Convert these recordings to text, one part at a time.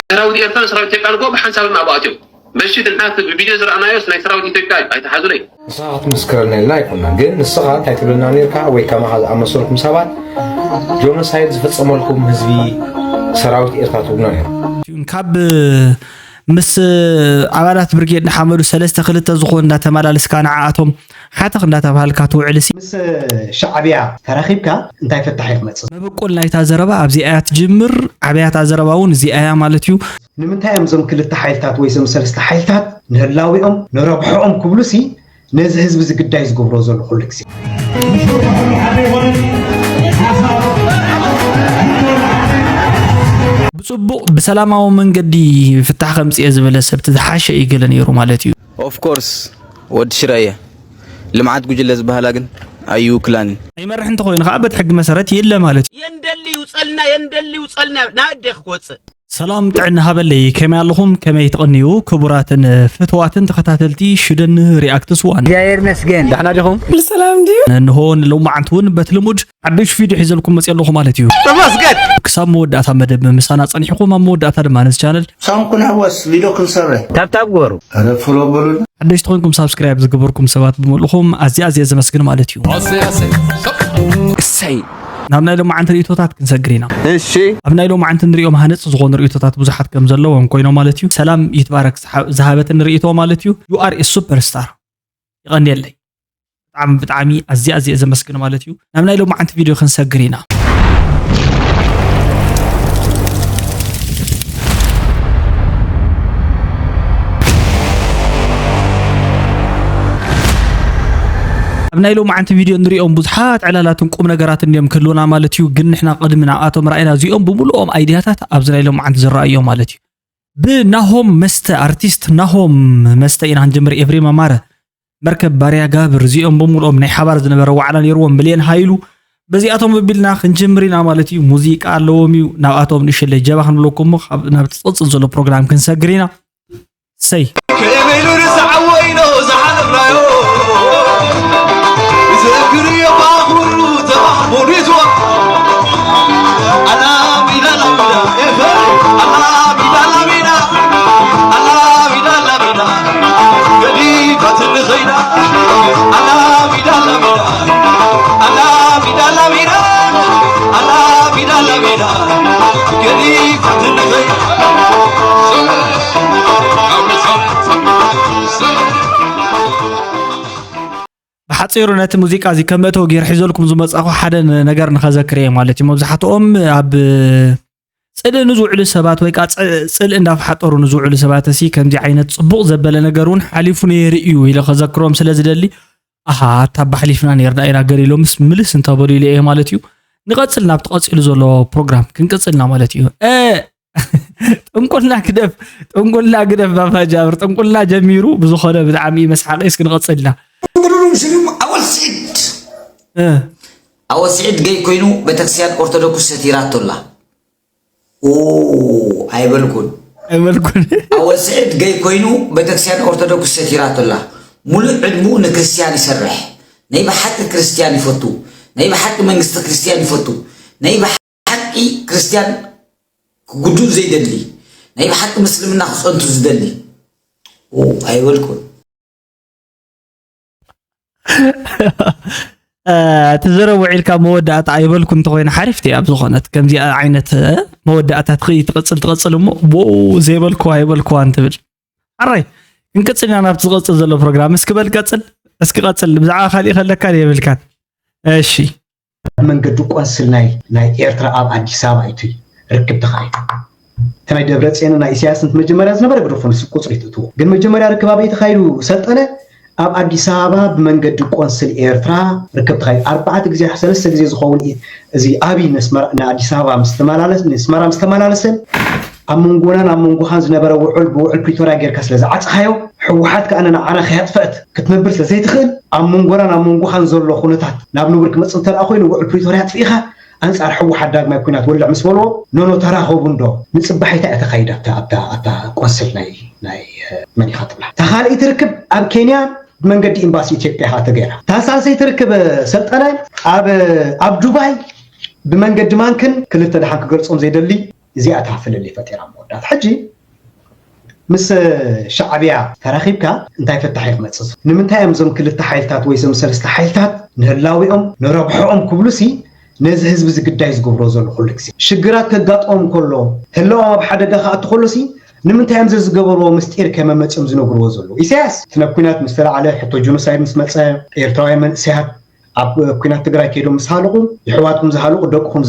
ሰራዊት ኤርትራን ሰራዊት ኢትዮጵያን እኮ ብሓንሳብ እዮም ኣብኡ ኣትዮም። በሺ ድንሓት ብቪድዮ ዝረኣናዮስ ናይ ሰራዊት ኢትዮጵያ እዩ፣ ኣይትሓዙለይ። ንስኻ ክትምስክረልና ኢልና ኣይኮናን፣ ግን ንስኻ እንታይ ትብለና ነርካ ወይ ከማኻ ዝኣመሰልኩም ሰባት ጆኖሳይድ ዝፈጸመልኩም ህዝቢ ሰራዊት ኤርትራ ትብሉና ነርኩም። ካብ ምስ ኣባላት ብርጌድ ንሓመዱ ሰለስተ ክልተ ዝኾኑ እንዳተመላለስካ ንዓኣቶም ሓተኽ እንዳተባሃልካ ትውዕል ሲ። ምስ ሻዕብያ ተራኺብካ እንታይ ፍታሕ እዩ ክመጽእ? መበቆል ናይታ ዘረባ ኣብዚኣ እያ ትጅምር፣ ዓብያታ ዘረባ እውን እዚኣ እያ ማለት እዩ። ንምንታይ እዮም እዞም ክልተ ሓይልታት ወይ እዞም ሰለስተ ሓይልታት ንህላዊኦም ንረብሖኦም ክብሉ ሲ ነዚ ህዝቢ እዚ ግዳይ ዝገብሮ ዘሎ ኩሉ ግዜ? ብጽቡቕ ብሰላማዊ መንገዲ ፍታሕ ከምጽእ እየ ዝበለ ሰብ እቲ ዝሓሸ እዩ ገለ ነይሩ ማለት እዩ። ኦፍኮርስ ወዲ ሽረ እየ። ልምዓት ጉጅለ ዝበሃላ ግን ኣይውክላን። ኣይመርሕ እንተኮይኑ ከዓ በቲ ሕጊ መሰረት የለ ማለት እዩ። የንደሊ ይውፀልና የንደሊ ይውፀልና ናደ ክወፅእ ሰላም ጥዕና ሃበለይ ከመይ ኣለኹም ከመይ ትቐንዩ ክቡራትን ፍትዋትን ተኸታተልቲ ሽደን ሪኣክትስ ዋን እግዚኣብሔር ይመስገን ዳሕና ዲኹም ብሰላም ድዩ እንሆ ንሎማዓንቲ እውን በቲ ልሙድ ሓዱሽ ቪድዮ ሒዘልኩም መፅእ ኣለኹ ማለት እዩ ተመስገን ክሳብ መወዳእታ መደብ ምሳና ፀኒሕኹም ኣብ መወዳእታ ድማ ነዚ ቻነል ሳምኩን ሕወስ ቪድዮ ክንሰርሕ ታብታብ ግበሩ ረ ፍሎ በሉና ሓደሽቲ ኮይንኩም ሳብስክራይብ ዝገበርኩም ሰባት ብምልእኹም ኣዝየ ኣዝየ ዘመስግን ማለት እዩ እሰይ እሰይ ናብ ናይ ሎማዓንቲ ርእቶታት ክንሰግር ኢና እሺ ኣብ ናይ ሎማዓንቲ ንሪኦም ሃነፅ ዝኾኑ ርእቶታት ብዙሓት ከም ዘለዎም ኮይኖም ማለት እዩ ሰላም ይትባረክ ዝሃበትን ርእቶ ማለት እዩ you are super star ይቐንየለይ ብጣዕሚ ብጣዕሚ ኣዝየ ኣዝየ ዘመስግን ማለት እዩ ናብ ናይ ሎማዓንቲ ቪድዮ ክንሰግር ኢና ኣብ ናይ ሎማዓንቲ ቪድዮ ንሪኦም ብዙሓት ዕላላትን ቁም ነገራትን እዮም ክህልውና ማለት እዩ ግን ንሕና ቅድሚ ናብኣቶም ራእይና እዚኦም ብምልኦም ኣይድያታት ኣብዚ ናይ ሎማዓንቲ ዝረኣዩ እዮም ማለት እዩ ብናሆም መስተ ኣርቲስት ናሆም መስተ ኢና ክንጀምር ኤፍሬም ኣማረ መርከብ ባርያ ጋብር እዚኦም ብምልኦም ናይ ሓባር ዝነበረ ዋዕላ ነይርዎም ብሌን ሃይሉ በዚኣቶም ኣቢልና ክንጅምር ኢና ማለት እዩ ሙዚቃ ኣለዎም እዩ ናብኣቶም ንእሽለይ ጀባ ክንብለኩም እሞ ካብ- ናብቲ ዝቕፅል ዘሎ ፕሮግራም ክንሰግር ኢና ሰይ ከመይ ኢሉ ንዝዓወይኖ ዝሓለፍናዮ ዘክርዮ ባኹሩ ተባሕቦ ኔትወርክ ብሓፂሩ ነቲ ሙዚቃ እዚ ከም መእተዊ ገይረ ሒዘልኩም ዝመፃኹ ሓደ ነገር ንኸዘክር እየ ማለት እዩ መብዛሕትኦም ኣብ ፅልኢ ንዝውዕሉ ሰባት ወይ ከዓ ፅልኢ እንዳፈሓጠሩ ንዝውዕሉ ሰባት እሲ ከምዚ ዓይነት ፅቡቕ ዘበለ ነገር እውን ሓሊፉ ነይሩ እዩ ኢለ ከዘክሮም ስለ ዝደሊ ኣሃ ኣታ ኣባ ሓሊፍና ነይርና ኢና ገለ ኢሎምስ ምልስ እንተበሉ ኢለ እየ ማለት እዩ ንቐፅል ናብቲ ቀፂሉ ዘሎ ፕሮግራም ክንቅፅልና ማለት እዩ ጥንቁልና ግደፍ ጥንቁልና ግደፍ ባባ ጃብር ጥንቁልና ጀሚሩ ብዝኾነ ብጣዕሚ መስሓቂ እስኪ ንቐፅልና ሽም ኣወል ስዒድ ኣወል ስዒድ ገይ ኮይኑ ቤተክርስትያን ኦርቶዶክስ ሰቲራቶ ኣላ ኣይበልኩን ኣይበልኩን ኣወል ስዒድ ገይ ኮይኑ ቤተክርስትያን ኦርቶዶክስ ሰቲራቶ ኣላ ሙሉእ ዕድሙ ንክርስትያን ይሰርሕ ናይ ብሓቂ ክርስትያን ይፈቱ ናይ ብሓቂ መንግስቲ ክርስትያን ይፈቱ ናይ ብሓቂ ክርስትያን ክጉድኡ ዘይደሊ ናይ ብሓቂ ምስልምና ክፀንቱ ዝደሊ ኣይበልኩን እቲ ዘረብ ውዒልካ መወዳእታ ኣይበልኩ እንተኮይነ ሓሪፍቲ ኣብ ዝኾነት ከምዚኣ ዓይነት መወዳእታ ትኽኢ ትቐፅል ትቐፅል እሞ ብኡ ዘይበልኩ ኣይበልኩዋ እንትብል ሓራይ ክንቅፅል ኢና ናብቲ ዝቐፅል ዘሎ ፕሮግራም እስኪ በል ቀፅል እስኪ ቀፅል ብዛዕባ ካሊእ ከለካ የብልካን እሺ መንገዲ ቆንስል ናይ ናይ ኤርትራ ኣብ ኣዲስ ኣበባ እዩ እቲ ርክብ ተኻይዱ። እቲ ናይ ደብረፅዮንን ናይ ኢሳያስን እቲ መጀመርያ ዝነበረ ግደፎ ንሱ ቁፅሪ ትእትዎ። ግን መጀመርያ ርክብ ኣበይ ተኻይዱ ሰልጠነ? ኣብ ኣዲስ ኣበባ ብመንገዲ ቆንስል ኤርትራ ርክብ ተኻይዱ። ኣርባዕተ ግዜ ሰለስተ ግዜ ዝኸውን እዚ ኣብይ ንኣስመራ ንኣዲስ ኣበባ ምስ ተመላለስ ንኣስመራ ምስ ተመላለሰ ኣብ መንጎናን ኣብ መንጎኻን ዝነበረ ውዑል ብውዑል ፕሪቶርያ ጌርካ ስለ ዝዓጸኻዮ፣ ህወሓት ከኣ ንዓና ከየጥፈአት ክትነብር ስለ ዘይትኽእል፣ ኣብ መንጎናን ኣብ መንጎኻን ዘሎ ኩነታት ናብ ንቡር ክመጽእ እንተ ደኣ ኮይኑ ውዑል ፕሪቶርያ ኣጥፊእኻ ኣንጻር ህወሓት ዳግማይ ኲናት ወልዕ ምስ በልዎ፣ ኖኖ ተራኸቡ እንዶ ንጽባሒታ እያ ተኻይዳ ኣብታ ኣብታ ኣብታ ቆንስል ናይ ናይ መን ኢኻ ትብላ። እታ ካልኣይቲ ርክብ ኣብ ኬንያ ብመንገዲ ኤምባሲ ኢትዮጵያ ኢኻ ተገይራ። እታ ሳልሰይቲ ርክብ ሰልጠነ ኣብ ኣብ ዱባይ ብመንገዲ ማንክን ክልተ ደሓን ክገልጾም ዘይደሊ እዚኣ እታ ፍልልይ ፈጢራ መወዳእታ። ሕጂ ምስ ሻዕብያ ተራኺብካ እንታይ ፍታሕ እዩ ክመፅእ? ንምንታይ እዮም እዞም ክልተ ሓይልታት ወይ እዞም ሰለስተ ሓይልታት ንህላዊኦም ንረብሖኦም ክብሉሲ ነዚ ህዝቢ እዚ ግዳይ ዝገብርዎ ዘሎ? ኩሉ ግዜ ሽግራት ከጋጥሞም ከሎ፣ ህላዎም ኣብ ሓደጋ ክኣቱ ከሎሲ ንምንታይ እዮም እዚ ዝገበርዎ ምስጢር ከመመፅኦም ዝነግርዎ ዘለዉ? ኢሳያስ እቲ ናብ ኩናት ምስ ተላዓለ፣ ሕቶ ጆኖሳይድ ምስ መፀ፣ ኤርትራውያን መንእሰያት ኣብ ኩናት ትግራይ ከይዶም ምስ ሃለቑ፣ የሕዋትኩም ዝሃለቑ፣ ደቅኹም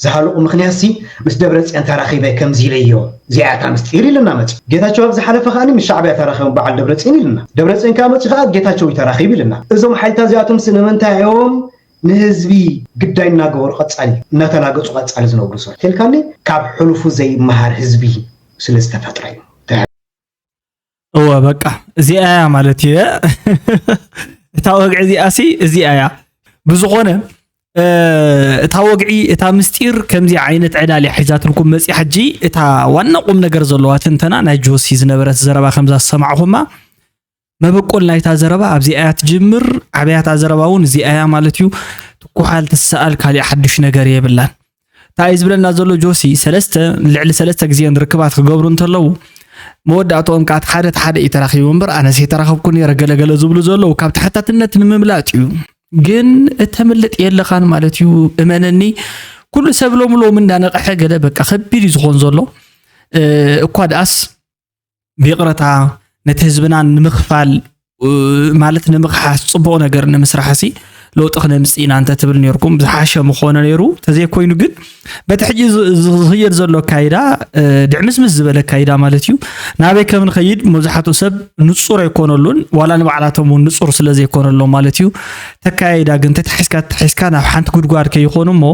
ዝሃለቑ ምኽንያትሲ ምስ ደብረፅዮን ተራኺበ ከምዚ ኢለዮ፣ እዚኣ እታ ምስጢር ኢልና መፂ። ጌታቸው ኣብ ዝሓለፈ ከኣ ምስ ሻዕብያ ተራኺቦም በዓል ደብረፅዮን ኢልና። ደብረፅዮን ከኣ መፂ ከኣ ጌታቸው እዩ ተራኺቡ ኢልና። እዞም ሓይልታት እዚኣቶምሲ ንምንታይ እዮም ንህዝቢ ግዳይ እናገበሩ ቀጻሊ እናተላገጹ ቀጻሊ ዝነብሩ? ሰር ተልካኒ ካብ ሕሉፉ ዘይመሃር ህዝቢ ስለ ዝተፈጥረ እዩ። እወ በቃ እዚኣ እያ ማለት እዩ። እታ ወግዒ እዚኣ ሲ እዚኣ እያ። ብዝኾነ እታ ወግዒ እታ ምስጢር ከምዚ ዓይነት ዕላል እያ ሒዛትልኩም መፅያ። ሕጂ እታ ዋና ቁም ነገር ዘለዋ ትንተና ናይ ጆሲ ዝነበረት ዘረባ ከምዛ ዝሰማዕኹማ መበቆል ናይታ ዘረባ ኣብዚኣ እያ ትጅምር። ዓብያታ ዘረባ እውን እዚኣ እያ ማለት እዩ። ትኩሓል ትሰኣል ካሊእ ሓዱሽ ነገር የብላን። እንታይ እዩ ዝብለና ዘሎ ጆሲ? ሰለስተ ልዕሊ ሰለስተ ግዜን ርክባት ክገብሩ እንተለዉ መወዳእትኦም ከዓ ሓደ ሓደ እዩ ተራኺቡ እምበር ኣነስ የተራኸብኩ ነረ ገለገለ ዝብሉ ዘለዉ ካብ ተሓታትነት ንምምላጥ እዩ። ግን እተምልጥ የለኻን ማለት እዩ። እመነኒ ኩሉ ሰብ ሎሚ ሎሚ እንዳነቕሐ ገለ በቃ ከቢድ እዩ ዝኾን ዘሎ እኳ ደኣስ ብይቕረታ ነቲ ህዝብና ንምኽፋል ማለት ንምኽሓስ ፅቡቕ ነገር ንምስራሕ ሲ ለውጢ ክነምፅእ ኢና እንተትብል ነርኩም ዝሓሸ ምኾነ ነይሩ። ተዘይኮይኑ ግን በቲ ሕጂ ዝኽየድ ዘሎ ኣካይዳ ድዕምስምስ ዝበለ ኣካይዳ ማለት እዩ። ናበይ ከም ንኸይድ መብዛሕትኡ ሰብ ንፁር ኣይኮነሉን፣ ዋላ ንባዕላቶም እውን ንፁር ስለ ዘይኮነሎም ማለት እዩ። ተካያይዳ ግን ተታሒዝካ ተታሒዝካ ናብ ሓንቲ ጉድጓድ ከይኾኑ እሞ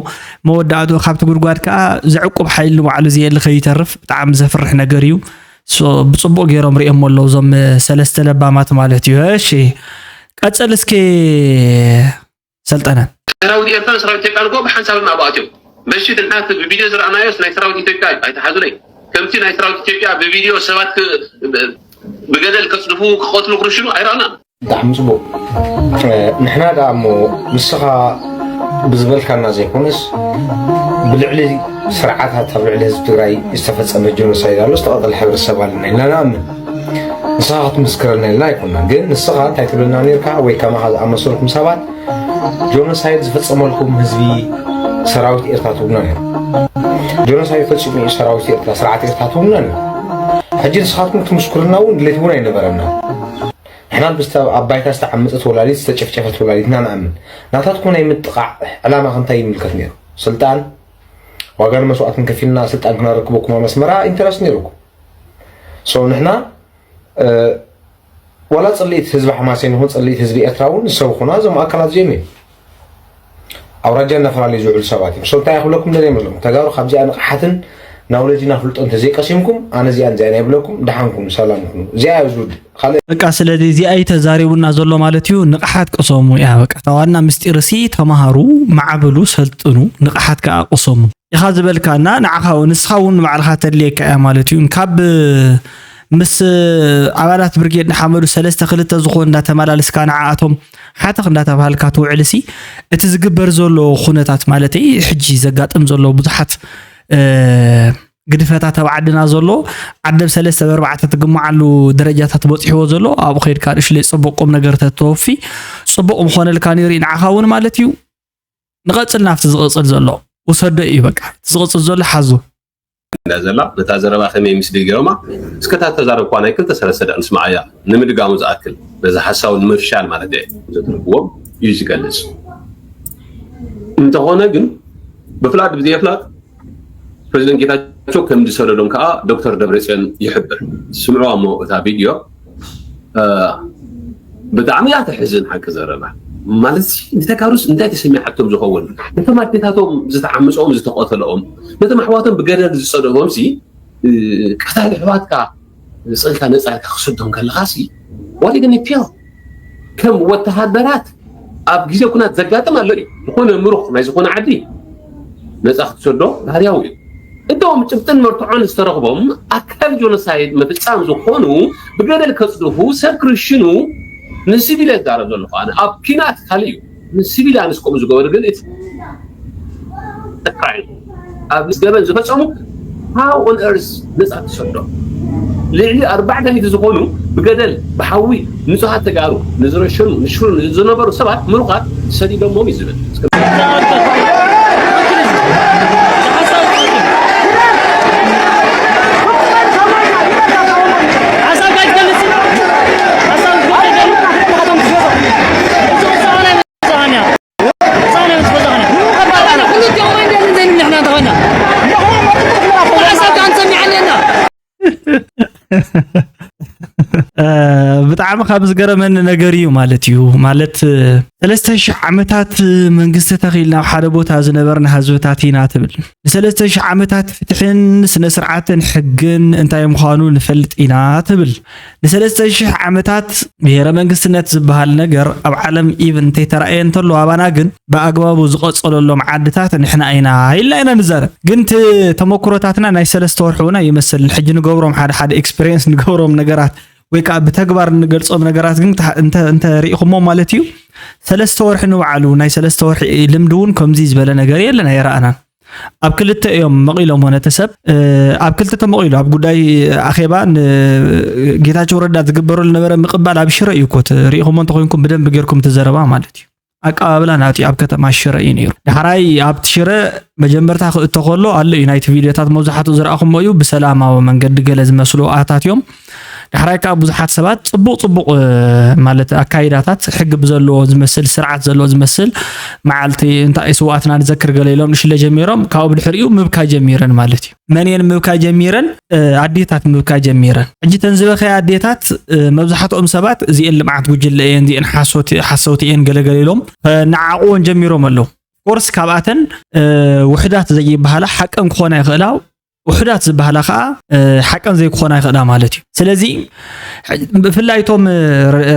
መወዳእትኡ ካብቲ ጉድጓድ ከዓ ዘዕቁብ ሓይሊ ንባዕሉ ዘየሊ ከይተርፍ ብጣዕሚ ዘፍርሕ ነገር እዩ። ብፅቡቅ ገይሮም ሪኦም ኣለዉ እዞም ሰለስተ ለባማት ማለት እዩ። እሺ ቀፅል እስኪ ሰልጠነ። ሰራዊት ኤርትራን ሰራዊት ኢትዮጵያን እኮ ብሓንሳብ ናብኡ ኣትዮም። በሽት ንሓት ብቪድዮ ዝረኣናዮስ ናይ ሰራዊት ኢትዮጵያ እዩ፣ ኣይትሓዙለይ። ከምቲ ናይ ሰራዊት ኢትዮጵያ ብቪድዮ ሰባት ብገደል ከፅድፉ ክቐትሉ ክርሽኑ ኣይረኣናን። ብጣዕሚ ፅቡቅ። ንሕና ደኣ እሞ ንስኻ ብዝበልካና ዘይኮነስ ብልዕሊ ስርዓታት ኣብ ልዕሊ ህዝቢ ትግራይ ዝተፈፀመ ጆኖሳይድ ኣሎ፣ ዝተቐተለ ሕብረተሰብ ኣለና ኢልና ንኣምን። ንስኻ ክትምስክረልና ኢልና ኣይኮናን። ግን ንስኻ እንታይ ትብለና ነርካ ወይ ከማኻ ዝኣመሰልኩም ሰባት ጆኖሳይድ ዝፈፀመልኩም ህዝቢ ሰራዊት ኤርትራ ትብሉና ነርኩም። ጆኖሳይድ ፈፂሙ እዩ ሰራዊት ኤርትራ፣ ስርዓት ኤርትራ ትብሉና ነርኩም። ሕጂ ንስኻትኩም ክትምስክሩልና እውን ድሌት እውን ኣይነበረና። ንሕና ብዝተ ኣብ ባይታ ዝተዓመፀት ወላዲት ዝተጨፍጨፈት ወላዲት ኢና ንኣምን። ናታትኩም ናይ ምጥቓዕ ዕላማ ከ እንታይ ይምልከት ነይሩ? ስልጣን ዋጋን መስዋእትን ከፊልና ስልጣን ክነረክበኩም ኣብ ኣስመራ ኢንተረስት ነይሩኩም። ሶ ንሕና ዋላ ፅልኢት ህዝቢ ሓማሴን ይኹን ፅልኢት ህዝቢ ኤርትራ እውን ዝሰብኹና እዞም ኣካላት እዚኦም እዮም። ኣውራጃ እናፈላለዩ ዝውዕሉ ሰባት እዮም። ሶ እንታይ ክብለኩም ደልየ መስለኩም? ተጋሩ ካብዚኣ ንቕሓትን ናውለጅን ኣፍልጦ እንተዘይቀሲምኩም ኣነ እዚኣን እዚኣን ኣይብለኩም። ደሓን ኩኑ፣ ሰላም ኩኑ። እዚኣ እያ ዝውድእ። ካልእ በቃ ስለዚ እዚኣ እዩ ተዛሪቡና ዘሎ ማለት እዩ። ንቕሓት ቅሰሙ እያ በቃ እታ ዋና ምስጢር ሲ ተማሃሩ፣ ማዕብሉ፣ ሰልጥኑ፣ ንቕሓት ከዓ ቅሰሙ ኢኻ ዝበልካ እና ንዓኻ እውን ንስኻ እውን ንባዕልኻ ተድልየካ እያ ማለት እዩ። ካብ ምስ ኣባላት ብርጌድ ንሓመዱ ሰለስተ ክልተ ዝኾን እንዳተመላለስካ ንዓኣቶም ሓተኽ እንዳተባሃልካ ትውዕል ሲ እቲ ዝግበር ዘሎ ኩነታት ማለተይ ሕጂ ዘጋጥም ዘሎ ብዙሓት ግድፈታት ኣብ ዓድና ዘሎ ዓደብ ሰለስተ ብኣርባዕተ ትግምዓሉ ደረጃታት በፂሕዎ ዘሎ ኣብኡ ከይድካ ንእሽለይ ፅቡቅ ቁም ነገር ተተወፊ ፅቡቅ ምኾነልካ ነይሩ እዩ ንዓኻ እውን ማለት እዩ። ንቐፅል ናብቲ ዝቕፅል ዘሎ ውሰዶ እዩ በቃ እቲ ዝቕፅል ዘሎ ሓዞ። እንዳ ዘላ ነታ ዘረባ ከመይ ምስ ድገማ እስከ እታ ተዛረብኳ ናይ ክልተ ሰለስተ ደቂ ንስምዓያ ንምድጋሙ ዝኣክል ነዚ ሓሳዊ ንምፍሻል ማለት እየ ዘትርክዎም እዩ ዝገልፅ እንተኾነ ግን ብፍላጥ ብዘየፍላጥ ፕሬዚደንት ጌታቸው ከም ዝሰደዶም ከዓ ዶክተር ደብረፅዮን ይሕብር። ስምዕዋ እሞ እታ ቪድዮ ብጣዕሚ እያ ተሕዝን ሓቂ ዘረባ ማለት ንተጋሩስ እንታይ ተሰሚዓቶም ዝኸውን ነቶም ኣዴታቶም ዝተዓምፀኦም ዝተቐተለኦም ነቶም ኣሕዋቶም ብገደል ዝፀደቦም ሲ ቀታሊ ኣሕዋትካ ንፅልካ ነፃ ኢልካ ክሰዶም ከለካ ሲ ዋሊግን ፒል ከም ወተሃደራት ኣብ ግዜ ኩናት ዘጋጥም ኣሎ እዩ። ዝኾነ ምሩኽ ናይ ዝኾነ ዓዲ ነፃ ክትሰዶ ባህርያዊ እዩ። እቶም ጭብጥን መርትዖን ዝተረኽቦም ኣካል ጆኖሳይድ ምፍፃም ዝኾኑ ብገደል ከፅድፉ ሰብ ክርሽኑ ንሲቪል እየ ዝዛረብ ዘለኹ ኣነ ኣብ ኪናት ካልእ እዩ ንሲቪል ኣንስ ከምኡ ዝገበሩ ግን እቲ ኣብ ገበን ዝፈፀሙ How on earth ነፃ ትሰዶ? ልዕሊ ኣርባዕተ ሚእቲ ዝኾኑ ብገደል ብሓዊ ንጹሃት ተጋሩ ንዝረሸኑ ንሽፍኑ ዝነበሩ ሰባት ምሩኻት ሰዲዶሞም እዩ ዝብል። ብጣዕሚ ካብ ዝገረመኒ ነገር እዩ ማለት እዩ። ማለት ሰለስተ ሽሕ ዓመታት መንግስቲ ተኺልና ኣብ ሓደ ቦታ ዝነበርና ህዝብታት ኢና ትብል። ንሰለስተ ሽሕ ዓመታት ፍትሕን ስነ ስርዓትን ሕግን እንታይ ምዃኑ ንፈልጥ ኢና ትብል። ንሰለስተ ሽሕ ዓመታት ብሄረ መንግስትነት ዝበሃል ነገር ኣብ ዓለም ኢቭን እንተይተራእየ እንተሎ ኣባና ግን ብኣግባቡ ዝቐጸለሎም ዓድታት ንሕና ኢና ኢልና ኢና ንዛረብ። ግን እቲ ተመክሮታትና ናይ ሰለስተ ወርሒ እውን ኣይመስልን። ሕጂ ንገብሮም ሓደ ሓደ ኤክስፔሪየንስ ንገብሮም ነገራት ወይ ከዓ ብተግባር እንገልጾም ነገራት ግን እንተ ርኢኹሞ ማለት እዩ ሰለስተ ወርሒ ንባዕሉ ናይ ሰለስተ ወርሒ ልምዲ እውን ከምዚ ዝበለ ነገር የለን ኣይረኣናን። ኣብ ክልተ እዮም መቒሎም ሆነ ተሰብ ኣብ ክልተ ተመቒሉ ኣብ ጉዳይ ኣኼባ ንጌታቸው ረዳ ዝግበረሉ ነበረ ምቕባል ኣብ ሽረ እዩ ኮት ርኢኹሞ እንተኮይንኩም ብደንብ ጌርኩም ትዘረባ ማለት እዩ። ኣቀባብላ ናቲ ኣብ ከተማ ሽረ እዩ ነይሩ። ዳሕራይ ኣብቲ ሽረ መጀመርታ ክእቶ ከሎ ኣሎ እዩ ናይቲ ቪድዮታት መብዛሕትኡ ዝረኣኹሞ እዩ ብሰላማዊ መንገዲ ገለ ዝመስሉ ኣታት እዮም። ዳሕራይ ከዓ ብዙሓት ሰባት ፅቡቕ ፅቡቕ ማለት ኣካይዳታት ሕጊ ብዘለዎ ዝመስል ስርዓት ዘለዎ ዝመስል መዓልቲ እንታይ ስዋኣትና ንዘክር ገለ ኢሎም ንሽለ ጀሚሮም ካብኡ ብድሕሪኡ ምብካይ ጀሚረን ማለት እዩ። መን እየን ምብካይ ጀሚረን? ኣዴታት ምብካይ ጀሚረን። ሕጂ ተን ዝበኸያ ኣዴታት መብዛሕትኦም ሰባት እዚኤን ልምዓት ጉጅለ እየን እዚኤን ሓሰውቲ እየን ገለገለ ኢሎም ነዓቕዎን ጀሚሮም ኣለዉ። ኮርስ ካብኣተን ውሕዳት ዘይበሃላ ሓቀን ክኾና ይኽእላ ውሕዳት ዝበሃላ ከዓ ሓቀን ዘይክኾና ይኽእላ ማለት እዩ። ስለዚ ብፍላይ እቶም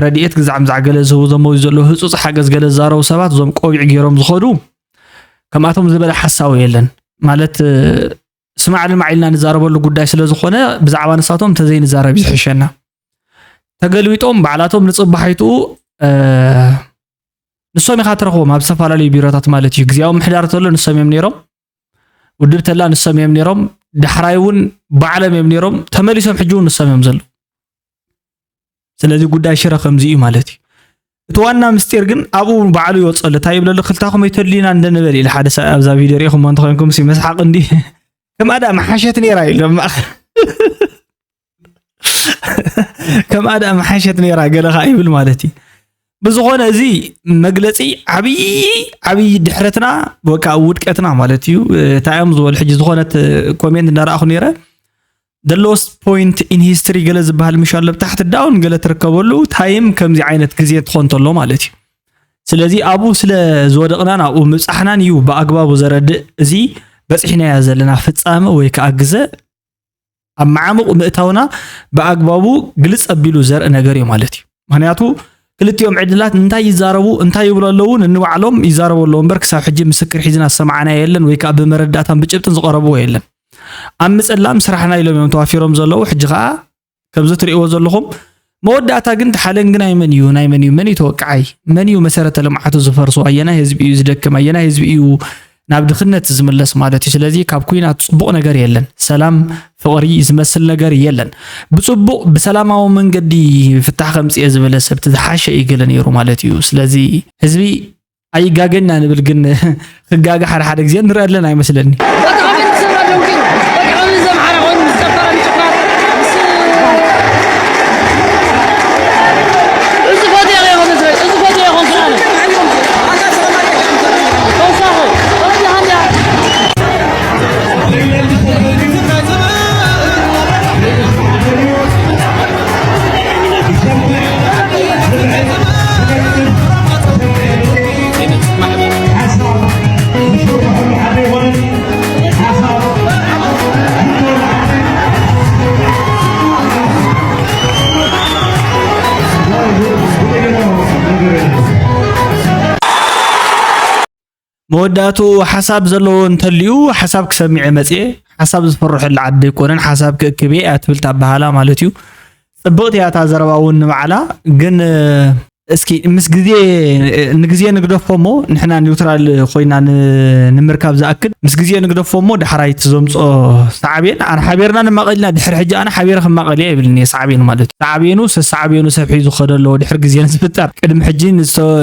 ረድኤት ግዛዕ ምዛዕ ገለ ዝህቡ ዘመዩ ዘለዉ ህፁፅ ሓገዝ ገለ ዝዛረቡ ሰባት እዞም ቆቢዕ ገይሮም ዝኸዱ ከምኣቶም ዝበለ ሓሳዊ የለን ማለት ስማዕ ልማዕ ኢልና ንዛረበሉ ጉዳይ ስለ ዝኾነ ብዛዕባ ንሳቶም እንተዘይንዛረብ እዩ ዝሕሸና። ተገልቢጦም ባዕላቶም ንፅባሒትኡ ንሶም ኢኻ ትረኽቦም ኣብ ዝተፈላለዩ ቢሮታት ማለት እዩ። ግዜያዊ ምሕዳር ተሎ ንሶም እዮም ነይሮም። ውድብ ተላ ንሶም እዮም ነይሮም። ዳሕራይ እውን ባዕሎም እዮም ነይሮም። ተመሊሶም ሕጂ እውን ንሶም እዮም ዘለዉ። ስለዚ ጉዳይ ሽረ ከምዚ እዩ ማለት እዩ። እቲ ዋና ምስጢር ግን ኣብኡ ባዕሉ ይወፀሉ እንታይ ይብለሉ ክልታኹም ኣይተድልዩና እንደንበል ኢለ ሓደ ሰብ ኣብዛ ቪድዮ ሪኢኹሞ እንተኮይንኩም ሲ መስሓቅ እንዲ ከምኣ ደኣ መሓሸት ነይራ ኢሎም ከምኣ ደኣ መሓሸት ነይራ ገለ ከዓ ይብል ማለት እዩ። ብዝኾነ እዚ መግለፂ ዓብዪ ዓብዪ ድሕረትና ወካ ውድቀትና ማለት እዩ። እንታይ እዮም ዝበሉ ሕጂ ዝኾነት ኮሜንት እንዳረኣኹ ነይረ the lowest point in history ገለ ዝበሃል ምሽ ኣሎ ብታሕቲ ዳውን ገለ ትርከበሉ ታይም ከምዚ ዓይነት ግዜ ትኾን ተሎ ማለት እዩ። ስለዚ ኣብኡ ስለ ዝወደቕናን ኣብኡ ምብፃሕናን እዩ ብኣግባቡ ዘረድእ እዚ በፂሕናዮ ዘለና ፍፃመ ወይ ከዓ ግዘ ኣብ መዓሙቕ ምእታውና ብኣግባቡ ግልፅ ኣቢሉ ዘርኢ ነገር እዩ ማለት እዩ። ምክንያቱ ክልቲኦም ዕድላት እንታይ ይዛረቡ እንታይ ይብሉ ኣለዉ ንንባዕሎም ይዛረቡ ኣለዉ እምበር ክሳብ ሕጂ ምስክር ሒዝና ዝሰማዕናዮ የለን ወይ ከዓ ብመረዳእታን ብጭብጥን ዝቐረብዎ የለን። ኣብ ምፅላም ስራሕና ኢሎም እዮም ተዋፊሮም ዘለዉ ሕጂ ከዓ ከምዚ ትሪእዎ ዘለኹም መወዳእታ ግን ተሓለንጊ ናይ መን እዩ ናይ መን እዩ መን እዩ ተወቃዓይ መን እዩ መሰረተ ልምዓቱ ዝፈርሶ ኣየናይ ህዝቢ እዩ ዝደክም ኣየናይ ህዝቢ እዩ ናብ ድኽነት ዝምለስ ማለት እዩ ስለዚ ካብ ኩናት ፅቡቕ ነገር የለን ሰላም ፍቕሪ ዝመስል ነገር የለን ብፅቡቕ ብሰላማዊ መንገዲ ፍታሕ ከምፅኤ ዝበለ ሰብቲ ዝሓሸ እዩ ገለ ነይሩ ማለት እዩ ስለዚ ህዝቢ ኣይጋገና ንብል ግን ክጋገ ሓደ ሓደ ግዜ ንርኢ ኣለና ኣይመስለኒ መወዳእትኡ ሓሳብ ዘለዎ እንተልዩ ሓሳብ ክሰሚዐ መፅኤ ሓሳብ ዝፈርሐሉ ዓዲ ኣይኮነን ሓሳብ ክእክብ እየ ኣትብል ታበሃላ ማለት እዩ ፅብቕቲ እያ እታ ዘረባ እውን ንባዕላ ግን እስኪ ምስ ግዜ ንግዜ ንግደፎ እሞ ንሕና ኒውትራል ኮይና ንምርካብ ዝኣክል ምስ ግዜ ንግደፎ እሞ ዳሕራይ እቲ ዘምፅኦ ሳዕቤን ኣነ ሓቢርና ንማቐል ኢና ድሕሪ ሕጂ ኣነ ሓቢረ ክማቐል እየ ይብልኒ ሳዕቤኑ ማለት እዩ። ሳዕቤኑ ሰሳዕቤኑ ሰብ ሒዙ ክኸዶ ኣለዎ ድሕሪ ግዜ ንዝፍጠር ቅድሚ ሕጂ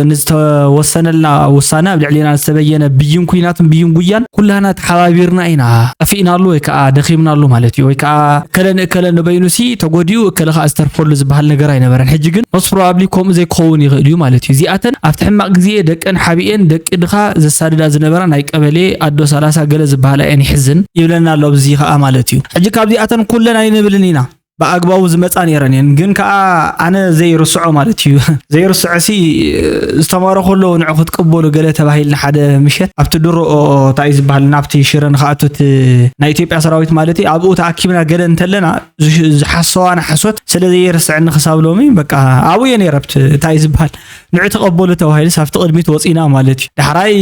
ንዝተወሰነልና ውሳነ ኣብ ልዕሊና ዝተበየነ ብይን ኩናትን ብይን ጉያን ኩላና ተሓባቢርና ኢና ጠፊእናሉ ወይ ከዓ ደኺምናሉ ማለት እዩ። ወይ ከዓ እከለ ንእከለ ንበይኑ ሲ ተጎዲኡ እከለ ከዓ ዝተርፈሉ ዝበሃል ነገር ኣይነበረን። ሕጂ ግን most probably ከምኡ ዘይክኸውን ይኽእል እዩ ማለት እዩ። እዚኣተን ኣብቲ ሕማቕ ግዜ ደቀን ሓቢኤን ደቂ ድኻ ዘሳድዳ ዝነበራ ናይ ቀበሌ ኣዶ ሰላሳ ገለ ዝበሃላ እየን ይሕዝን ይብለና ኣሎ። ኣብዚ ከዓ ማለት እዩ ሕጂ ካብዚኣተን ኩለን ኣይንብልን ኢና። ብኣግባቡ ዝመፃ ነይረን እየን ግን ከዓ ኣነ ዘይርስዖ ማለት እዩ። ዘይርስዖ ሲ ዝተማረኹ ኣለዉ ንዑ ክትቅበሉ ገለ ተባሂልና ሓደ ምሸት ኣብቲ ድሮ እንታይ እዩ ዝበሃል ናብቲ ሽረ ንክኣቱ ናይ ኢትዮጵያ ሰራዊት ማለት እዩ ኣብኡ ተኣኪብና ገለ እንተለና ዝሓሰዋና ሓሶት ስለ ዘይርስዐኒ ክሳብ ሎሚ በቃ ኣብኡ እየ ነይረ ኣብቲ እንታይ እዩ ዝበሃል ንዑ ተቐበሉ ተባሂሉስ ኣብቲ ቅድሚት ወፂና ማለት እዩ። ዳሕራይ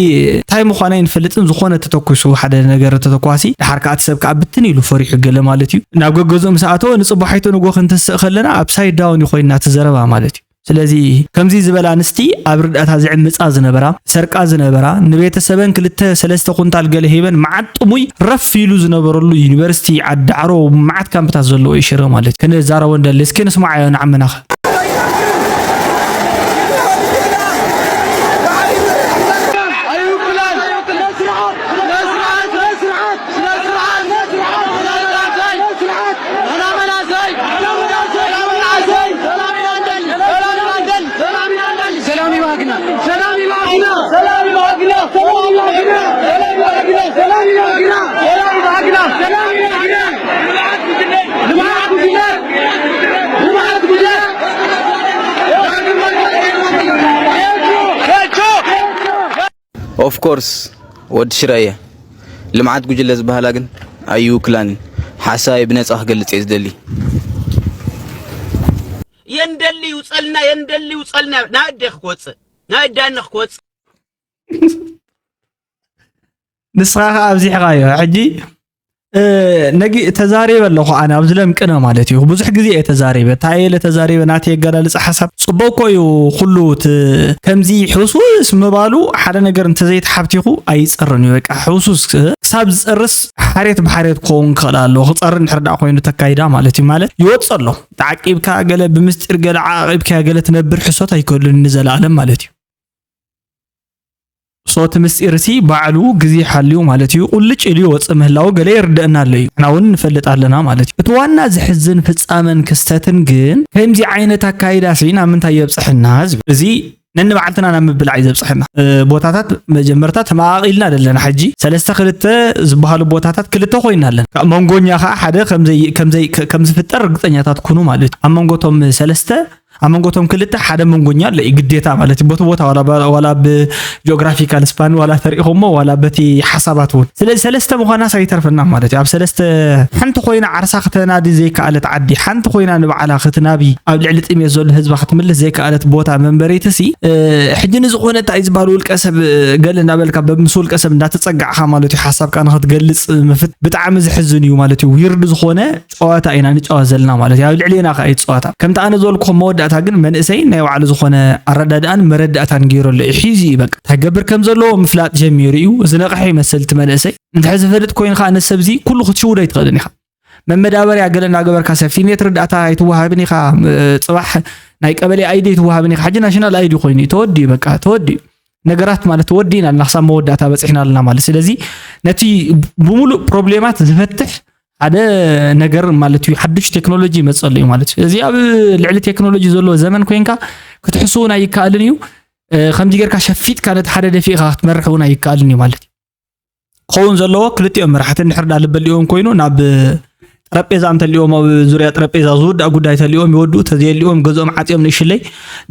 እንታይ ምዃኑ ኣይንፈልጥን ዝኾነ ተተኩሱ ሓደ ነገር ተተኳሲ ዳሓር ከዓ እቲ ሰብ ከዓ ብትን ኢሉ ፈሪሑ ገለ ማለት እዩ። ናብ ገገዝኡ ምስ ኣተወ ንፅባሒቱ ንጎ ክንትስእ ከለና ኣብ ሳይድ ዳውን እዩ ኮይና እቲ ዘረባ ማለት እዩ። ስለዚ ከምዚ ዝበላ ኣንስቲ ኣብ ርዳእታ ዝዕምፃ ዝነበራ ሰርቃ ዝነበራ ንቤተሰበን ክልተ ሰለስተ ኩንታል ገለ ሂበን መዓት ጥሙይ ረፍ ኢሉ ዝነበረሉ ዩኒቨርሲቲ ዓዲ ዓሮ መዓት ካምፕታት ዘለዎ እዩ ሽረ ማለት እዩ። ክንዛረቦ እንደሊ እስኪ ንስማዓዮ ንዓመናኸ Of course ወዲ ሽረ እየ። ልምዓት ጉጅለ ዝበሃላ ግን ኣይውክላን። ሓሳበይ ብነጻ ክገልጽ እየ ዝደሊ። የንደሊ ይውጸልና የንደሊ ይውጸልና ናይ ኣዴ ክወጽእ ናይ ኣዳነ ክወጽእ ንስኻ ከ ኣብዚሕኻዮ ሕጂ ነጊ ተዛሪበ ኣለኹ ኣነ ኣብዚ ለምቅነ ማለት እዩ ብዙሕ ግዜ እየ ተዛሪበ እንታይ ኢለ ተዛሪበ ናተይ ኣገላልፃ ሓሳብ ፅቡቅ እኮ እዩ ኩሉ ከምዚ ሕውስውስ ምባሉ ሓደ ነገር እንተዘይተሓብቲኹ ኣይፀርን እዩ በቃ ሕውስውስ ክሳብ ዝፀርስ ሓሬት ብሓሬት ክኸውን ክኽእል ኣለዎ ክፀሪ እንድሕር ደኣ ኮይኑ ተካይዳ ማለት እዩ ማለት ይወፅእ ኣሎ ተዓቂብካ ገለ ብምስጢር ገለ ዓቂብካ ገለ ትነብር ሕሶት ኣይክህሉን ንዘለኣለም ማለት እዩ ሶ እቲ ምስጢር ሲ ባዕሉ ግዜ ሓልዩ ማለት እዩ ቁልጭ ኢሉ ይወፅእ ምህላዉ ገለ ይርደአና ኣሎ እዩ ንሕና እውን ንፈልጥ ኣለና ማለት እዩ እቲ ዋና ዝሕዝን ፍፃመን ክስተትን ግን ከምዚ ዓይነት ኣካይዳ ሲ ናብ ምንታይ የብፅሐና ዝብል እዚ ነንባዕልትና ናብ ምብላዕ እዩ ዘብፅሐና ቦታታት መጀመርታ ተመቃቂልና ዘለና ሕጂ ሰለስተ ክልተ ዝበሃሉ ቦታታት ክልተ ኮይና ኣለና መንጎኛ ከዓ ሓደ ከምዝፍጠር ርግፀኛታት ኩኑ ማለት እዩ ኣብ መንጎቶም ሰለስተ ኣብ መንጎ እቶም ክልተ ሓደ መንጎኛ ኣሎ እዩ ግዴታ ማለት እዩ። በቲ ቦታ ዋላ ባ- ዋላ ብ geographical span ዋላ ተሪኢኹሞ ዋላ በቲ ሓሳባት እውን ስለዚ ሰለስተ ምዃናስ ኣይተርፈና ማለት እዩ። ኣብ ሰለስተ ሓንቲ ኮይና ዓርሳ ክተናዲ ዘይከኣለት ዓዲ ሓንቲ ኮይና ንባዕላ ክትናቢ ኣብ ልዕሊ ጥሜት ዘሎ ህዝባ ክትምልስ ዘይከኣለት ቦታ መንበሪትሲ እ፣ ሕጂ ንዝኾነ እንታይ ዝበሃል ውልቀ ሰብ እ፣ ገለ እናበልካ በምስ ውልቀ ሰብ እንዳተፀጋዕኻ ማለት እዩ ሓሳብካ ንክትገልፅ ምፍት ብጣዕሚ ዝሕዝን እዩ ማለት እዩ። ዊርድ ዝኾነ ጨዋታ ኢና ንጫወት ዘለና ማለት እዩ ኣብ ልዕሌና ከኣ እዩ ጸዋታ ከምቲ ኣነ ዝበልኩኹም መወዳእታ ግን መንእሰይ ናይ ባዕሉ ዝኾነ ኣረዳድኣን መረዳእታን ገይሩ ኣሎ እዩ ሒዙ እዩ በቃ እንታይ ክገብር ከም ዘለዎ ምፍላጥ ጀሚሩ እዩ ዝነቕሐ ይመስል እቲ መንእሰይ እንድሕር ዝፈልጥ ኮይኑ ከኣ ነሰብ እዚ ኩሉ ክትሽውዶ ኣይትኽእልን ኢኻ መመዳበርያ ገለ እናገበርካ ሰፊኔት ርዳእታ ኣይትወሃብን ኢኻ ጽባሕ ናይ ቀበሌ ኣይዲ ኣይትወሃብን ኢኻ ሕጂ ናሽናል ኣይዲ ኮይኑ እዩ ተወዲኡ በቃ ተወዲኡ ነገራት ማለት ተወዲእና ኣለና ክሳብ መወዳእታ በፂሕና ኣለና ማለት ስለዚ ነቲ ብሙሉእ ፕሮብሌማት ዝፈትሕ ሓደ ነገር ማለት እዩ ሓድሽ ቴክኖሎጂ ይመፅእ ኣሎ እዩ ማለት እዩ እዚ ኣብ ልዕሊ ቴክኖሎጂ ዘሎ ዘመን ኮይንካ ክትሕሱ እውን ኣይከኣልን እዩ ከምዚ ጌርካ ሸፊጥካ ነቲ ሓደ ደፊእካ ክትመርሕ እውን ኣይከኣልን እዩ ማለት እዩ ክኸውን ዘለዎ ክልቲኦም መራሕቲ እንድሕር ዳ ልበሊኦም ኮይኑ ናብ ጠረጴዛ እንተሊኦም ኣብ ዙርያ ጠረጴዛ ዝውዳእ ጉዳይ ተሊኦም ይወድኡ ተዘየሊኦም ገዝኦም ዓፂኦም ንእሽለይ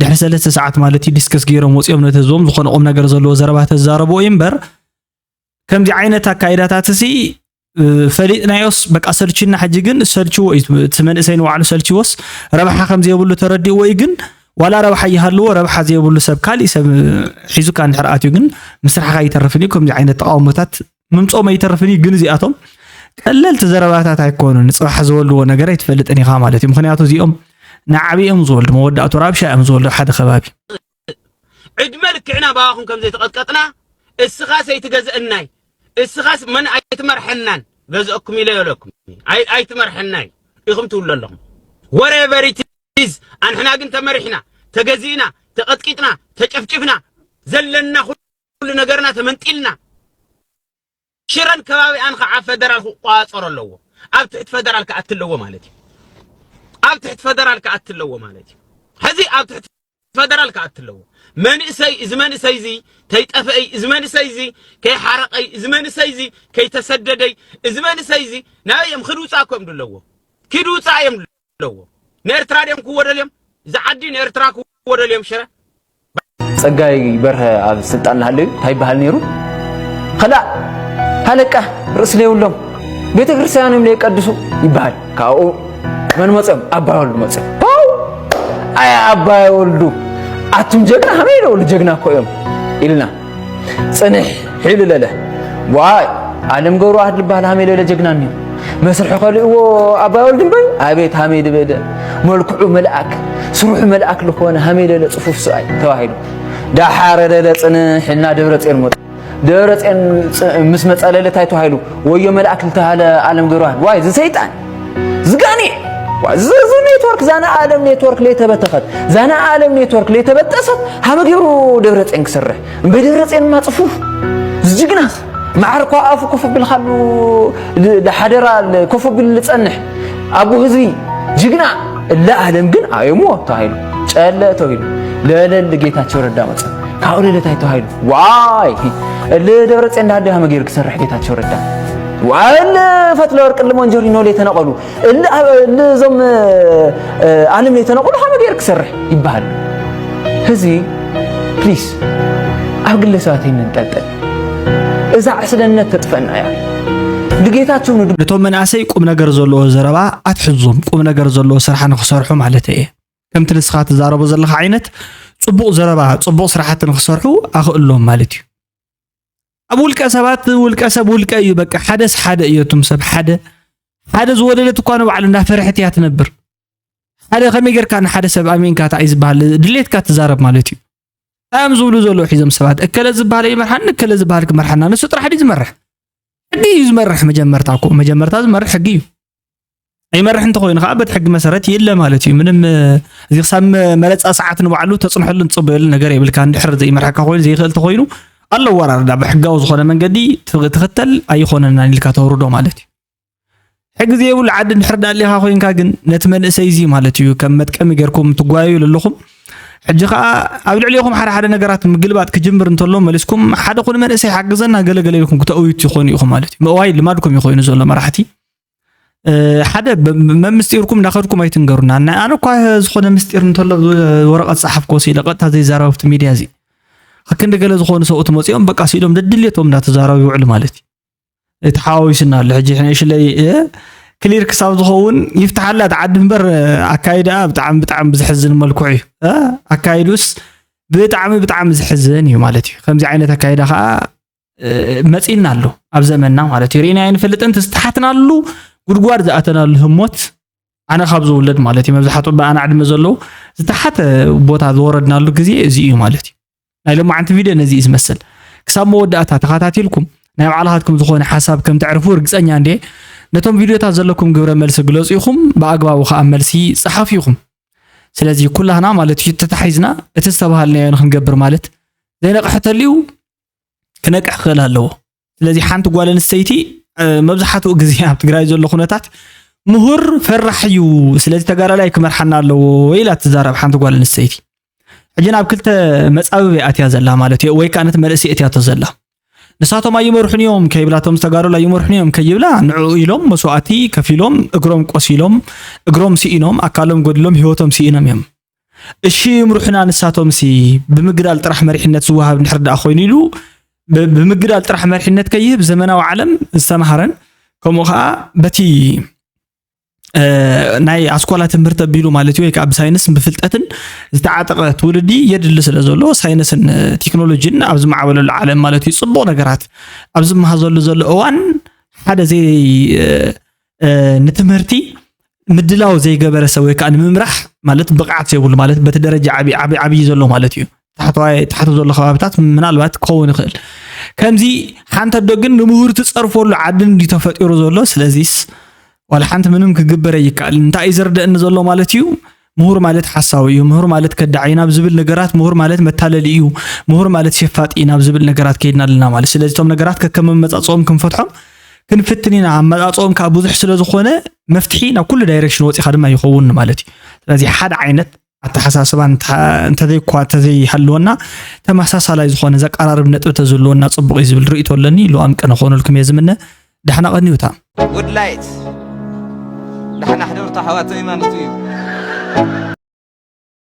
ድሕሪ ሰለስተ ሰዓት ማለት እዩ ዲስከስ ገይሮም ወፂኦም ነቲ ህዝቦም ዝኾነ ቁም ነገር ዘለዎ ዘረባ ተዛረብዎ እዩ እምበር ከምዚ ዓይነት ኣካይዳታት ሲ ፈሊጥናዮስ በቃ ሰልችና ሕጂ ግን ሰልችዎ እዩ እቲ መንእሰይ ንባዕሉ ሰልችዎስ ረብሓ ከም ዘይብሉ ተረዲእዎ እዩ ግን ዋላ ረብሓ ይሃልዎ ረብሓ ዘይብሉ ሰብ ካሊእ ሰብ ሒዙካ እንድሕር ኣትዩ ግን ምስራሕኻ ይተርፍን እዩ ከምዚ ዓይነት ተቃውሞታት ምምፆም ኣይተርፍን እዩ ግን እዚኣቶም ቀለልቲ ዘረባታት ኣይኮኑን ፅባሕ ዝበልዎ ነገር ኣይትፈልጥን ኢኻ ማለት እዩ ምክንያቱ እዚኦም ንዓብኦም ዝወልዱ መወዳእቱ ራብሻ እዮም ዝወልዱ ሓደ ከባቢ። ዕድመ ልክዕና ባባኹም ከም ዘይተቐጥቀጥና፣ እስኻስ ኣይትገዝእናይ፣ እስኻስ መን ኣይትመርሐናን፣ ገዝአኩም ኢለ ይበለኩም። ኣይ ኣይትመርሐናይ ኢኹም ትብሉ ኣለኹም። Whatever it is፣ ኣንሕና ግን ተመሪሕና፣ ተገዚእና፣ ተቐጥቂጥና፣ ተጨፍጭፍና፣ ዘለና ኩሉ ነገርና ተመንጢልና። ሽረን ከባቢኣን ከዓ ፈደራል ክቆፃፀሮ ኣለዎ። ኣብ ትሕቲ ፈደራል ክኣቲ ኣለዎ ማለት እዩ። ኣብ ትሕቲ ፈደራል ክኣቲ ኣለዎ ማለት እዩ። ሕዚ ኣብ ትሕቲ ፈደራል ክኣቲ ኣለዎ። መንእሰይ እዚ መንእሰይ እዚ ከይጠፍአይ፣ እዚ መንእሰይ እዚ ከይሓረቀይ፣ እዚ መንእሰይ እዚ ከይተሰደደይ፣ እዚ መንእሰይ እዚ ናበይ እዮም ክድ ውፃእ እኮ እዮም ድለዎ። ክድ ውፃእ እዮም ኣለዎ። ንኤርትራ ድዮም ክወደልዮም? እዚ ዓዲ ንኤርትራ ክወደልዮም ሽረ? ጸጋይ በርሀ ኣብ ስልጣን እናሃለዩ እንታይ ይበሃል ነይሩ? ኸላእ ሃለቃ ርእሲ ለየብሎም ቤተ ክርስቲያኖም ለየቀድሱ ይበሃል። ካብኡ መን መፅኦም? ኣባይ ወልዱ መፅኦም። ፓው! ኣይ ኣባይ ወልዱ ኣቱም ጀግና ሃመይ ለበሉ ጀግና እኮ እዮም ኢልና። ጽንሕ ኢሉ ለለ። ዋይ ኣለም ገብረዋህድ ልበሃል ሃመይ ለለ ጀግና እኒኦ። መስርሒ ከሊእዎ ኣባይ ወልዱ እምበር ኣቤት ሃመይ ልበለ መልክዑ መልኣክ ስርሑ መልኣክ ልኾነ ሃመይ ለለ ጽፉፍ ሰብኣይ ተባሂሉ። ዳሓረ ለለ ጽንሕ ኢልና ደብረ ጽዮን መጡ። ደብረ ጽዮን ምስ መጸ ለለ ታይ ተባሂሉ? ወዮ መልኣክ ልተባሃለ ኣለም ገብረዋህድ ዋይ እዚ ሰይጣን ዝጋኔ እዚ ኔትወርክ ዛና ኣለም ኔትወርክ ለይተበተኸት ዛና ኣለም ኔትወርክ ለይተበጠሰት ሃመ ገይሩ ደብረ ጽዮን ክሰርሕ እምበይ ደብረ ጽዮን ማ ጽፉፍ ዝጅግናስ ማዓር እኳ ኣፉ ኮፍ ኣቢልካሉ ሓደራ ኮፍ ኣቢሉ ዝጸንሕ ኣቦ ህዝቢ ጅግና እለ ኣለም ግን ኣየሞ ተባሂሉ ጨለ ተባሂሉ ለለል ጌታቸው ረዳ መጸ ካብኡ ለለታይ ተባሂሉ ዋይ እል ደብረ ጽዮን ዳሃደ ሃመ ገይሩ ክሰርሕ ጌታቸው ረዳ ዋል ፈትለ ወርቅ እል ሞንጆሪኖ ለይተነቀሉ እል እዞም ኣለም ለይተነቀሉ ሃመ ገይሩ ክሰርሕ ይበሃል ህዝቢ ፕሊስ ኣብ ግለሰባት ኣይንንጠልጠል እዛ ዕስለነት ተጥፈና እያ ንጌታቸው ንዱ ነቶም መናእሰይ ቁም ነገር ዘለዎ ዘረባ ኣትሕዞም ቁም ነገር ዘለዎ ስራሕ ንክሰርሑ ማለት እየ ከምቲ ንስኻ ትዛረቦ ዘለኻ ዓይነት ጽቡቕ ዘረባ ጽቡቕ ስራሕቲ ንክሰርሑ ኣኽእሎም ማለት እዩ ኣብ ውልቀ ሰባት ውልቀ ሰብ ውልቀ እዩ በቃ ሓደስ ሓደ እዩ እቱም ሰብ ሓደ ሓደ ዝወለደት እኳ ንባዕሉ እንዳፈርሐት እያ ትነብር ሓደ ከመይ ጌርካ ንሓደ ሰብ ኣሚንካ እንታይ እዩ ዝበሃል ድሌትካ ትዛረብ ማለት እዩ ኣም ዝብሉ ዘለዉ ሒዞም ሰባት እከለ ዝበሃል ይመርሓኒ እከለ ዝበሃል ክመርሓና ንሱ ጥራሕ ድዩ ዝመርሕ ሕጊ እዩ ዝመርሕ መጀመርታ እኮ መጀመርታ ዝመርሕ ሕጊ እዩ ኣይመርሕ እንተኮይኑ ከዓ በቲ ሕጊ መሰረት የለ ማለት እዩ ምንም እዚ ክሳብ መረፃ ሰዓት ንባዕሉ ተፅንሐሉ ንፅበየሉ ነገር የብልካ እንድሕር ዘይመርሐካ ኮይኑ ዘይክእል ተኮይኑ ኣሎ ኣወራርዳ ብሕጋዊ ዝኮነ መንገዲ ትክተል ኣይኮነናን ኢልካ ተውርዶ ማለት እዩ ሕጊ ዘይብሉ ዓዲ እንድሕር ዳሊኻ ኮይንካ ግን ነቲ መንእሰይ እዚ ማለት እዩ ከም መጥቀሚ ጌርኩም ትጓየዩ ዘለኹም ሕጂ ከዓ ኣብ ልዕሊኹም ሓደ ሓደ ነገራት ምግልባጥ ክጅምር እንተሎ መሊስኩም ሓደ ኩን መንእሰይ ሓግዘና ገለገለ ኢልኩም ክተእውዩ ትኾኑ ኢኹም ማለት እዩ ምእዋይ ልማድኩም ይኮይኑ ዘሎ መራሕቲ ሓደ መምስጢርኩም እንዳኸድኩም ኣይትንገሩና ናይ ኣነ እኳ ዝኾነ ምስጢር እንተሎ ወረቐት ፀሓፍኮ ሲለ ቀጥታ ዘይዛረብ ኣብቲ ሚድያ እዚ ከክንዲ ገለ ዝኾኑ ሰብኡት መፂኦም በቃ ሲሎም ደድልየቶም እንዳተዛረቡ ይውዕሉ ማለት እዩ ተሓዋዊስና ኣሎ ሕጂ ንእሽለይ ክሊር ክሳብ ዝኸውን ይፍትሓላ እቲ ዓዲ እምበር ኣካይዳ ብጣዕሚ ብጣዕሚ ብዝሕዝን መልክዑ እዩ ኣካይዱስ ብጣዕሚ ብጣዕሚ ዝሕዝን እዩ ማለት እዩ ከምዚ ዓይነት ኣካይዳ ከዓ መፂና ኣሎ ኣብ ዘመንና ማለት እዩ ርኢና ኣይንፈልጥን ዝተሓትናሉ ጉድጓድ ዝኣተናሉ ህሞት ኣነ ካብ ዝውለድ ማለት እዩ መብዛሕትኡ ብኣና ዕድመ ዘለዎ ዝተሓተ ቦታ ዝወረድናሉ ግዜ እዚ እዩ ማለት እዩ ናይ ሎማዓንቲ ቪድዮ ነዚ እዩ ዝመስል ክሳብ መወዳእታ ተኸታቲልኩም ናይ ባዕልኻትኩም ዝኾነ ሓሳብ ከም ተዕርፉ ርግፀኛ እንዴ ነቶም ቪድዮታት ዘለኩም ግብረ መልሲ ግለፁ ኢኹም ብኣግባቡ ከዓ መልሲ ፀሓፉ ኢኹም ስለዚ ኩላህና ማለት እዩ ተታሒዝና እቲ ዝተባሃልናዮ ንክንገብር ማለት ዘይነቕሐተልዩ ክነቅሕ ክኽእል ኣለዎ ስለዚ ሓንቲ ጓል ኣንስተይቲ መብዛሕትኡ ግዜ ኣብ ትግራይ ዘሎ ኩነታት ምሁር ፈራሕ እዩ ስለዚ ተጋዳላይ ክመርሓና ኣለዎ ኢላ ትዛረብ ሓንቲ ጓል ኣንስተይቲ ሕጂ ናብ ክልተ መፃብብ ኣትያ ዘላ ማለት እዩ ወይ ከዓ ነቲ መንእሰይ እትያቶ ዘላ ንሳቶም ኣይመርሑን እዮም ከይብላቶም ዝተጋደሉ ኣይመርሑን እዮም ከይብላ ንዕኡ ኢሎም መስዋእቲ ከፊሎም እግሮም ቆሲሎም እግሮም ስኢኖም ኣካሎም ጎዲሎም ህይወቶም ስኢኖም እዮም እሺ ይምርሑና ንሳቶም ሲ ብምግዳል ጥራሕ መሪሕነት ዝወሃብ እንድሕር ደኣ ኮይኑ ኢሉ ብምግዳል ጥራሕ መሪሕነት ከይህብ ዘመናዊ ዓለም ዝተማህረን ከምኡ ከዓ በቲ ናይ ኣስኳላ ትምህርቲ ኣቢሉ ማለት እዩ ወይ ከዓ ብሳይንስን ብፍልጠትን ዝተዓጠቐ ትውልዲ የድሊ ስለ ዘሎ ሳይንስን ቴክኖሎጂን ኣብ ዝመዓበለሉ ዓለም ማለት እዩ ፅቡቕ ነገራት ኣብ ዝመሃዘሉ ዘሎ እዋን ሓደ ዘይ ንትምህርቲ ምድላው ዘይገበረ ሰብ ወይ ከዓ ንምምራሕ ማለት ብቕዓት ዘይብሉ ማለት በቲ ደረጃ ዓብዪ ዓብዪ ዓብዪ ዘሎ ማለት እዩ። ታሕተዋይ ታሕቲ ዘሎ ከባብታት ምናልባት ክኸውን ይኽእል። ከምዚ ሓንቲ ኣዶ ግን ንምሁር ትፀርፈሉ ዓዲ እንዲ ተፈጢሩ ዘሎ። ስለዚስ ዋላ ሓንቲ ምንም ክግበር ኣይከኣል። እንታይ እዩ ዘርደእኒ ዘሎ ማለት እዩ? ምሁር ማለት ሓሳዊ እዩ፣ ምሁር ማለት ከዳዕ እዩ ናብ ዝብል ነገራት፣ ምሁር ማለት መታለሊ እዩ፣ ምሁር ማለት ሸፋጢ እዩ ናብ ዝብል ነገራት ከይድና ኣለና ማለት። ስለዚ እቶም ነገራት ከከም መመፃፅኦም ክንፈትሖም ክንፍትን ኢና። ኣመፃፅኦም ከዓ ብዙሕ ስለ ዝኾነ መፍትሒ ናብ ኩሉ ዳይሬክሽን ወፂኻ ድማ ይኸውን ማለት እዩ። ስለዚ ሓደ ዓይነት ኣተሓሳስባ እንተ- እንተዘይኳ እንተዘይሃለወና ተመሳሳላይ ዝኾነ ዘቀራርብ ነጥቢ ተዝህልወና ፅቡቕ እዩ ዝብል ርእይቶ ኣለኒ። ልዋም ቀነ ክኾነልኩም እየ ዝምነ። ዳሕና ቀንዩታ። ጉድ ላይት ዳሕና ሕደርቱ ኣሕዋተይ ማለት እዩ።